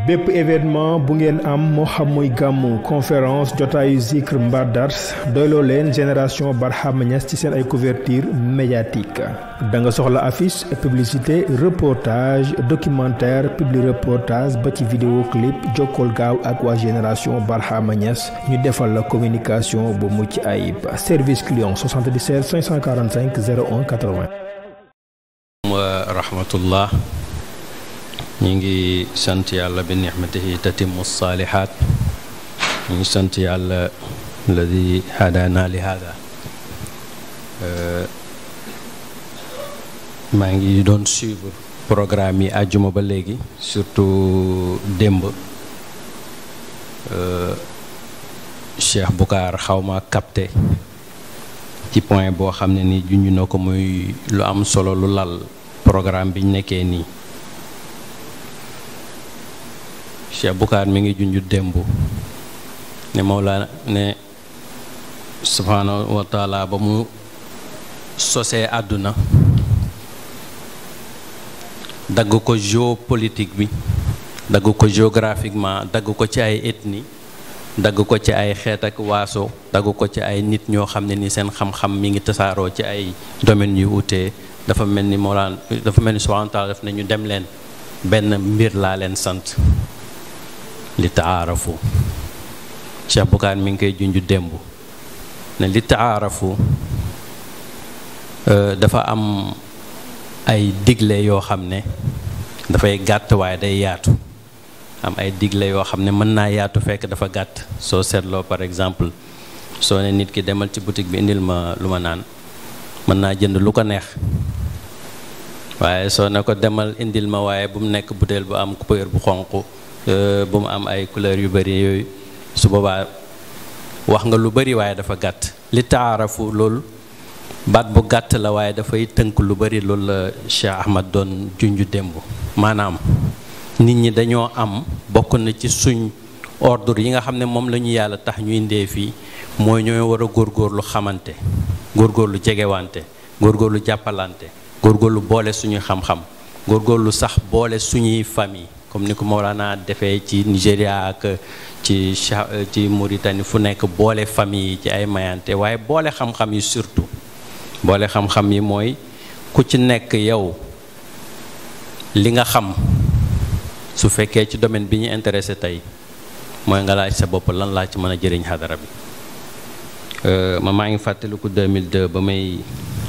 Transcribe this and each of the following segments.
bépp événement bu ngeen am moo xam muy gàmmu conférence jotaayu zikr mbaa dars doyloo leen génération Barhama Niass ci seen ay couverture médiatique da nga soxla affiche publicité reportage documentaire publi reportage ba ci vidéo clip jokkool gaaw ak waa génération Barhama Niass ñu defal la communication bu mucc ayib service client 77 545 01 80. wa rahmatullah. ñu ngi sant yàlla bi nixmatihi tatimmu saalihaat ñu ngi sant yàlla alladi hadaana li hada maa ngi doon suivre programme yi àjjuma ba léegi surtout démb Cheikh Boucar xawma capté ci point boo xam ne ni junj na ko muy lu am solo lu lal programme biñ nekkee nii. Cheikh Boucar mi ngi junju démb ne Mawlana ne subhanahu wa taala ba mu sosee àdduna dagg ko géopolitique bi dagg ko géographiquement dagg ko ci ay ethnie dagg ko ci ay xeet ak waaso dagg ko ci ay nit ñoo xam ne ni seen xam-xam mi ngi tasaaroo ci ay domaines yu utee dafa mel ni Mawlana dafa mel ni subhanahu wa taala daf ne ñu dem leen benn mbir laa leen sant li taarafu Cheikh Boucar mi ngi koy junju démb ne li taarafu dafa am ay digle yoo xam ne dafay gàtt waaye day yaatu am ay digle yoo xam ne mën naa yaatu fekk dafa gàtt soo seetloo par exemple soo ne nit ki demal ci boutique bi indil ma lu ma naan mën naa jënd lu ko neex waaye soo ne ko demal indil ma waaye bu mu nekk butéel bu am couleur bu xonq bu mu am ay couleur yu bari yooyu su boobaa wax nga lu bari waaye dafa gàtt li taarafu loolu baat bu gàtt la waaye dafay tënk lu bari loolu la Cheikh Ahmad doon junju démb maanaam nit ñi dañoo am bokk na ci suñ ordre yi nga xam ne moom la ñu yàlla tax ñu indee fii mooy ñooy war a góorgóorlu xamante góorgóorlu jegewante góorgóorlu jàppalante góorgóorlu boole suñuy xam-xam góorgóorlu sax boole suñuy famille comme ni ko Mawlana defee ci Nigéria ak ci Mauritanie fu nekk boole famille yi ci ay mayante waaye boole xam-xam yi surtout boole xam-xam yi mooy ku ci nekk yow li nga xam su fekkee ci domaine bi ñu intéressé tey mooy nga laaj sa bopp lan laa ci mën a jëriñ xadara bi maa ngi fàttaliku 2002 ba may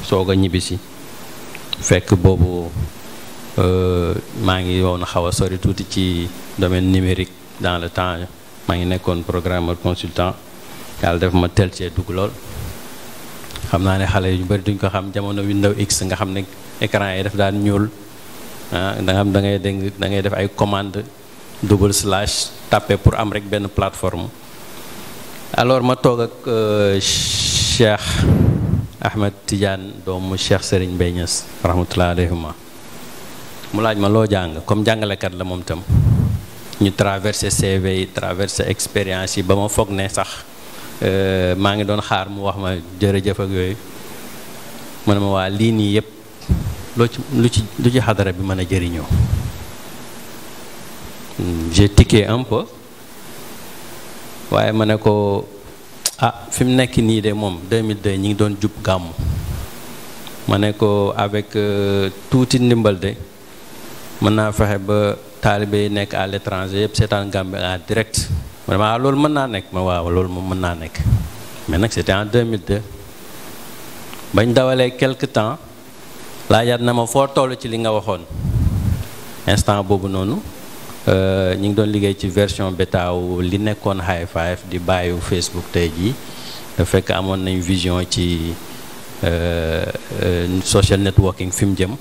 soog a ñibbisi fekk boobu maa ngi woon xaw a sori tuuti ci domaine numérique dans le temps maa ngi nekkoon programmeur consultant yàlla def ma tel cee dugg lool xam naa ne xale yu bari duñ ko xam jamono Windows X nga xam ne écran yi daf daan ñuul da nga xam da ngay def ay commande / tapé pour am rek benn plateforme alors ma toog ak Cheikh Ahmed Tidiane doomu Cheikh Serigne Mbaye Niass rahmatullahi alayhima mu laaj ma loo jàng comme jàngalekat la moom tam ñu traversé CV yi traversé expérience yi ba ma foog ne sax maa ngi doon xaar mu wax ma jërëjëf ak yooyu mu ne ma waa lii nii yëpp lu ci xadara bi mën a jëriñoo. J'ai tiqué un peu waaye ma ne ko fi mu nekk nii de moom 2002 ñi ngi doon jub gàmmu ma ne ko avec tuuti ndimbal de mën naa fexe ba taalibe yi nekk à l'étranger yëpp seetaan Gambie en direct vraiment loolu mën naa nekk ma waaw loolu moom mën naa nekk mais nag c'était en 2002 bañ dawalee quelque temps laajaat na ma foo toll ci li nga waxoon instant boobu noonu ñu ngi doon liggéey ci version bêta wu li nekkoon High Five di bàyyi Facebook tey jii fekk amoon nañ vision ci social networking fi mu jëm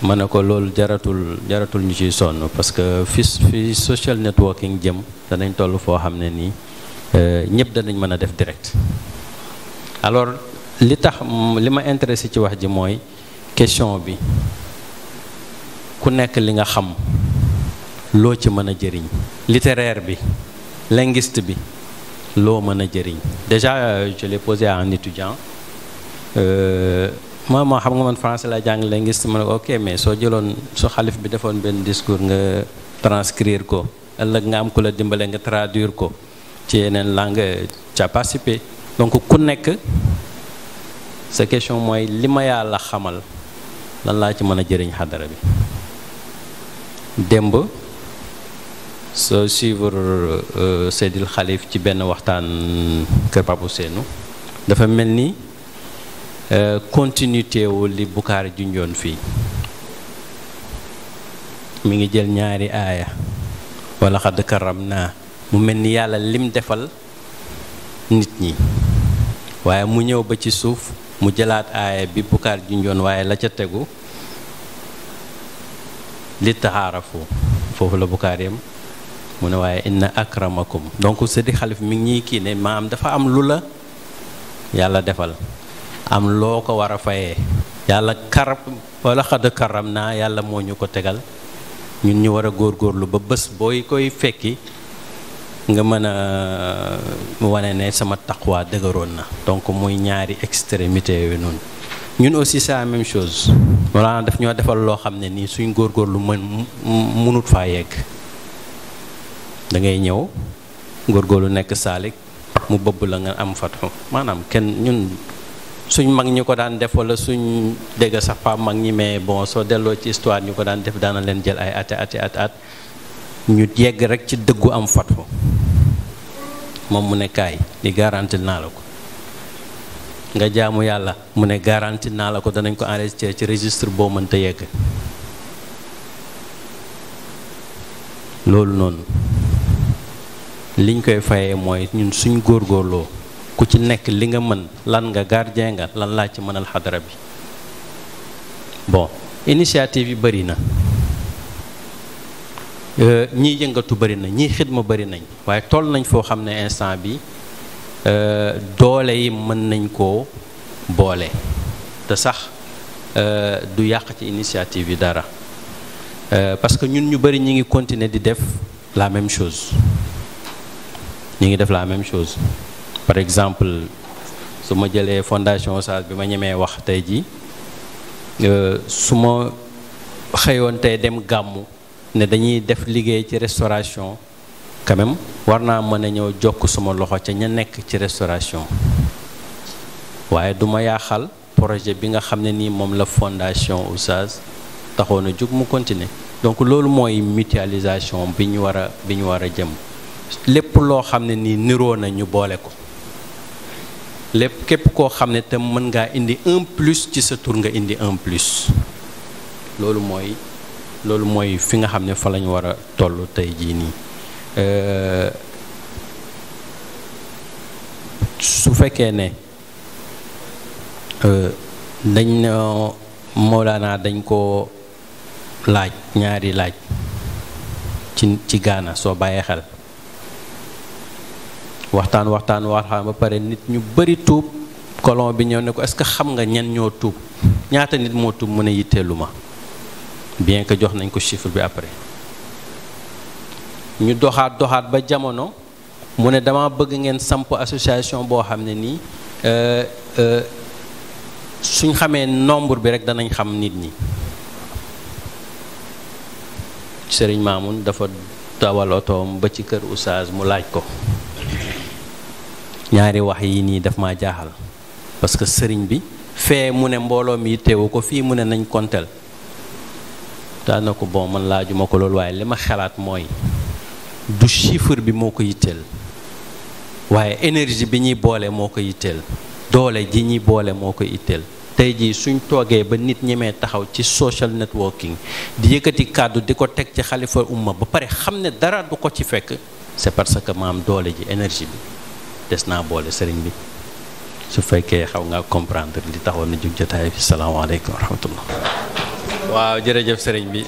ma ne ko loolu jaratul ñu ciy sonn parce que fi social networking jëm danañ toll foo xam ne nii ñëpp danañ mën a def direct. Alors li tax li ma intéressé ci wax ji mooy question bi ku nekk li nga xam loo ci mën a jëriñ littéraire bi linguiste bi loo mën a jëriñ déjà je l'ai posé à un étudiant moo xam nga man français la jàng linguiste ma ne ko ok mais soo jëloon su xalif bi defoon benn discours nga transcrire ko ëllëg nga am ku la dimbale nga traduire ko ci yeneen langue ca participé. Donc ku nekk sa question mooy li ma yàlla xamal lan laa ci mën a jëriñ xadara bi. démb soo suivre Seydil Xalif ci benn waxtaan kër Pape Ousseynou dafa mel ni continuité wu li Bukaari junjoon fii mi ngi jël ñaari aaya wala xadd karam naa mu mel ni yàlla lim defal nit ñi waaye mu ñëw ba ci suuf mu jëlaat aaya bi Bukaari junjoon waaye la ca tegu li taxaarafu foofu la Bukaari yam mu ne waaye inna akramakum donc Seydi Xalif mi ngi ñuy kii ne maam dafa am lu la yàlla defal am loo ko war a fayee yàlla wala xadd karam naa yàlla moo ñu ko tegal ñun ñu war a góorgóorlu ba bés booy koy fekki nga mën a wane ne sama taqwa dëgëroon na. Donc muy ñaari extrémité yooyu noonu ñun aussi c'est la même chose wala daf ñoo defal loo xam ne nii suñ góorgóorlu mënut faa yegg da ngay ñëw góorgóorlu nekk saalik mu bëbb la nga am fatxu maanaam kenn ñun suñ mag ñi ko daan def wala suñ dégg sax pa mag ñi mais bon soo delloo ci histoire ñu ko daan def daana leen jël ay at ñu yegg rek ci dëggu am fatxu moom mu ne kaay di garantil naa la ko nga jaamu yàlla mu ne garantil naa la ko danañ ko enregistré ci registre boo mënta yegg loolu noonu liñ koy fayee mooy ñun suñ góorgóorloo ku ci nekk li nga mën lan nga gardien nga lan laa ci mënal xadara bi. Bon initiative yi bëri na ñiy yëngatu bëri na ñiy xidma bëri nañ waaye toll nañ foo xam ne instant bi doole yi mën nañ koo boole te sax du yàq ci initiative yi dara parce que ñun ñu bëri ñi ngi continuer di def la même chose ñi ngi def la même chose. Par exemple su ma jëlee fondation Oustaz bi ma ñemee wax tey ji su ma xëyoon tey dem gàmmu ne dañuy def liggéey ci restauration quand même war naa mën a ñëw jokk suma loxo ca ña nekk ci restauration waaye du ma yaaxal projet bi nga xam ne nii moom la fondation Oustaz taxoon a jóg mu continuer. Donc loolu mooy mutualisation bi ñu war a jëm lépp loo xam ne nii niroo na ñu boole ko. lépp képp koo xam ne te mën ngaa indi un plus ci sa tur nga indi un plus loolu mooy fi nga xam ne fa lañu war a toll tey jii nii su fekkee ne dañ Mawlana dañ ko laaj ñaari laaj ci Gaana soo bàyyee xel waxtaan ba pare nit ñu bari tuub colon bi ñëw ne ko est-ce que xam nga ñan ñoo tuub ñaata nit moo tuub mu ne yitteelu ma bien que jox nañ ko chiffre bi après ñu doxaat ba jamono mu ne dama bëgg ngeen samp association boo xam ne nii suñ xamee nombre bi rek danañ xam nit ñi. Serigne Mamoun dafa dawal otoom ba ci kër Oustaz mu laaj ko ñaari wax yi nii daf ma jaaxal parce que sëriñ bi fee mu ne mbooloo mi yitteewu ko fii mu ne nañ kontel daa na ko bon man laajuma ko loolu waaye li ma xalaat mooy du chiffre bi moo ko yitteel waaye énergie bi ñuy boole moo ko yitteel doole ji ñuy boole moo ko yitteel tey jii suñ toogee ba nit ñemee taxaw ci social networking di yëkkati kàddu di ko teg ci xalifa umma ba pare xam ne dara du ko ci fekk c'est parce que maam doole ji énergie bi des naa boole sëriñ bi su fekkee xaw nga comprendre li taxoon na jóg jotaay bi salaamaaleykum wa rahmatullah. waaw jërëjëf sëriñ bi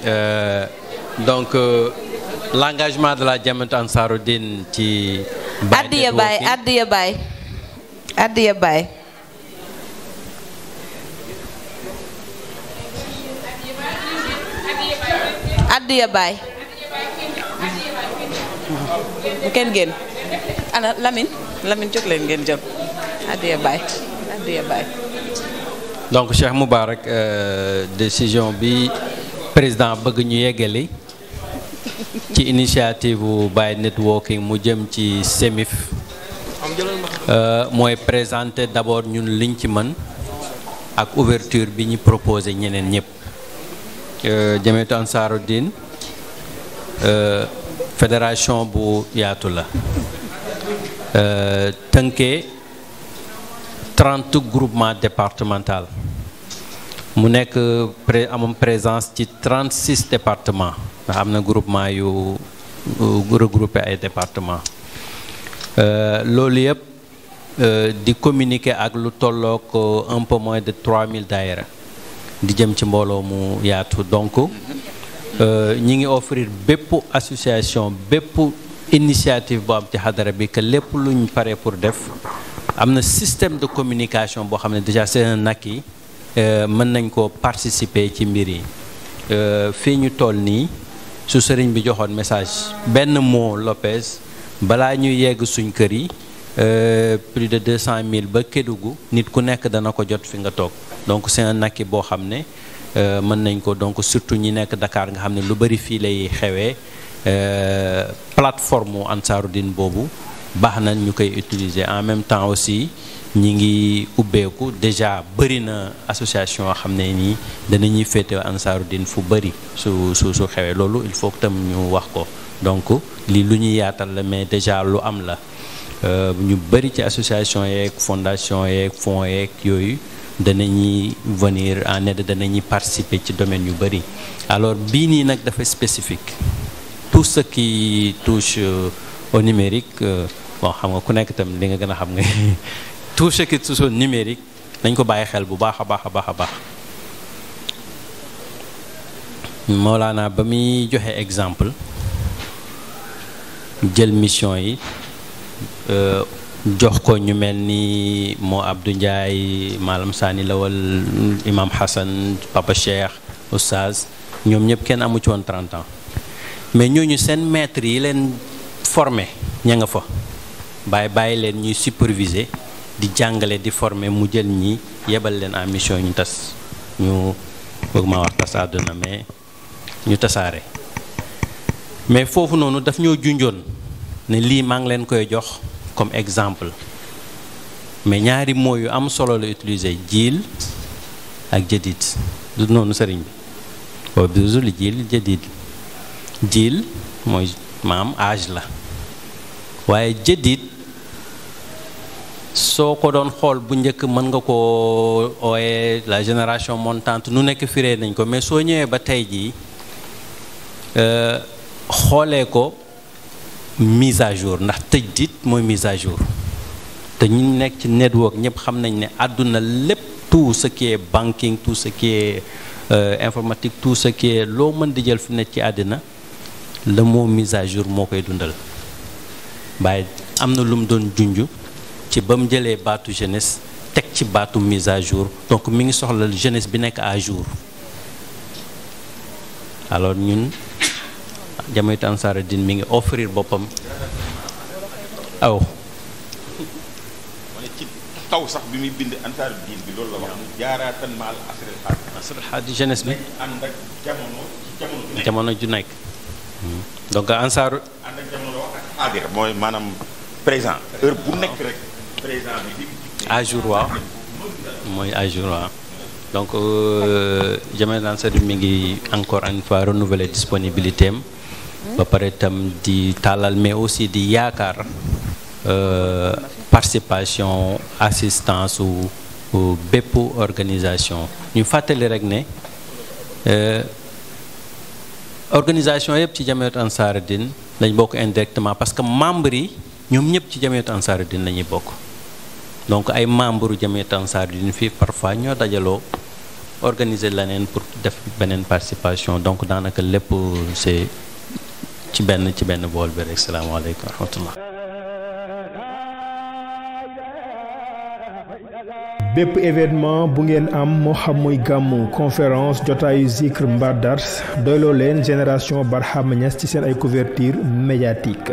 donc l'engagement de la Jamiat Ansaroudine ci. addiya baay bu kenn génn ana Lamine jóg leen ngeen jël addiya baay donc Cheikh Moubarak décision bi président bëgg ñu yeggali ci initiative bu Baye Networking mu jëm ci SEMIF mooy présenter d'abord ñun liñ ci mën ak ouverture bi ñu proposé ñeneen ñëpp Jamiyatu Ansaruddin fédération bu yaatu la tënkee 30 groupements départementaux mu nekk amam présence ci 36 départements ndax am na groupement yu regroupé ay départements loolu yëpp di communiquer ak lu tollook un peu moins de 3000 daayira di jëm ci mbooloo mu yaatu donc ñi ngi offrir bépp association bépp initiative boo am ci xadara bi que lépp luñ pare pour def am na système de communication boo xam ne déjà c'est un acquis mën nañ ko participer ci mbir yi fii ñu toll nii su sëriñ bi joxoon message benn mot Lopez balaa ñuy yegg suñ kër yi plus de 200 000 ba Kédougou nit ku nekk dana ko jot fi nga toog donc c'est un acquis boo xam ne mën nañ ko donc surtout ñi nekk Dakar nga xam ne lu bari fii lay xewee plateforme Ansaruddin boobu baax na ñu koy utiliser en même temps aussi ñi ngi ubbeeku déjà bëri na association yoo xam ne nii danañuy féete Ansaruddin fu bëri su xewee loolu il faut que tam ñu wax ko donc lii lu ñuy yaatal la mais déjà lu am la ñu bëri ci association yeeg fondation yeeg fonds yeeg yooyu danañuy venir en aide danañuy participer ci domaine yu bëri alors bii nii nag dafa spécifique tout ce qui touche au numérique bon xam nga ku nekk itam li nga gën a xam nga tout ce qui touche au numérique nañ ko bàyyi xel bu baax a baax a baax a baax Mawlana ba muy joxe exemple jël mission yi jox ko ñu mel ni moo Abdou Ndiaye Malam Sani Lawal Imam Hassan Papa Cheikh Oustaz ñoom ñëpp kenn amu ci woon 30 ans mais ñooñu seen maître yi leen formé ña nga fa bàyyi leen ñuy superviser di jàngale di former mu jël ñi yebal leen en mission ñu tas ñu bëgg maa wax tas àdduna mais ñu tasaare mais foofu noonu daf ñoo junjoon ne lii maa ngi leen koy jox comme exemple mais ñaari mots yu am solo la utiliser jiil ak jadid du noonu sëriñ bi boobu bisul jiil jadid jiil mooy maam âge la waaye jadid soo ko doon xool bu njëkk mën nga ko ooye la génération montante nu nekk firee nañ ko mais soo ñëwee ba tey jii xoolee ko mise à jour ndax tëj dit mooy mise à jour te ñu nekk ci network ñëpp xam nañ ne àdduna lépp tout ce qui est banking tout ce qui est informatique tout ce qui est loo mën di jël fi nekk ci àddina le mot mise à jour moo koy dundal waaye am na lu mu doon junj ci ba mu jëlee baatu jeunesse teg ci baatu mise à jour donc mi ngi soxla jeunesse bi nekk à jour alors ñun Jamiyatu Ansaruddin mi ngi offrir boppam aw ci taw sax bi muy bind Ansaruddin bi loolu la wax jaaraatan maal asril xaadi jeunesse bi ànd ak jamono ju nekk donc Ansar ànd ak jamono ak xaadir mooy maanaam présent heure bu nekk rek présent bi à jour waaw mooy à jour waaw donc Jamiyatu Ansaruddin mi ngi encore une fois renouveler disponibilité am ba pare itam di tàllal mais aussi di yaakaar participation assistance u bépp organisation ñu fàttali rek ne organisation yëpp ci Jamiyatu Ansaruddin lañ bokk indirectement parce que membres yi ñoom ñëpp ci Jamiyatu Ansaruddin la ñuy bokk donc ay membres Jamiyatu Ansaruddin fii parfois ñoo dajaloo organiser leneen pour def beneen participation donc daanaka lépp c'est ci benn bool bi rek salaamaaleykum wa rahmatullah bépp événement bu ngeen am moo xam muy gàmmu conférence jotaayu zikr mbaa dars doyloo leen génération Barham Niass ci seen ay couverture médiatique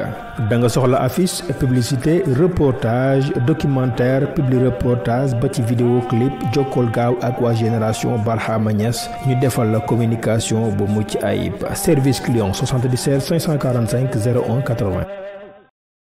da nga soxla affiche publicité reportage documentaire publi reportage ba ci vidéo clip jokkool gaaw ak waa génération Barham Niass ñu defal la communication bu mucc ayib service client 77 545 01 80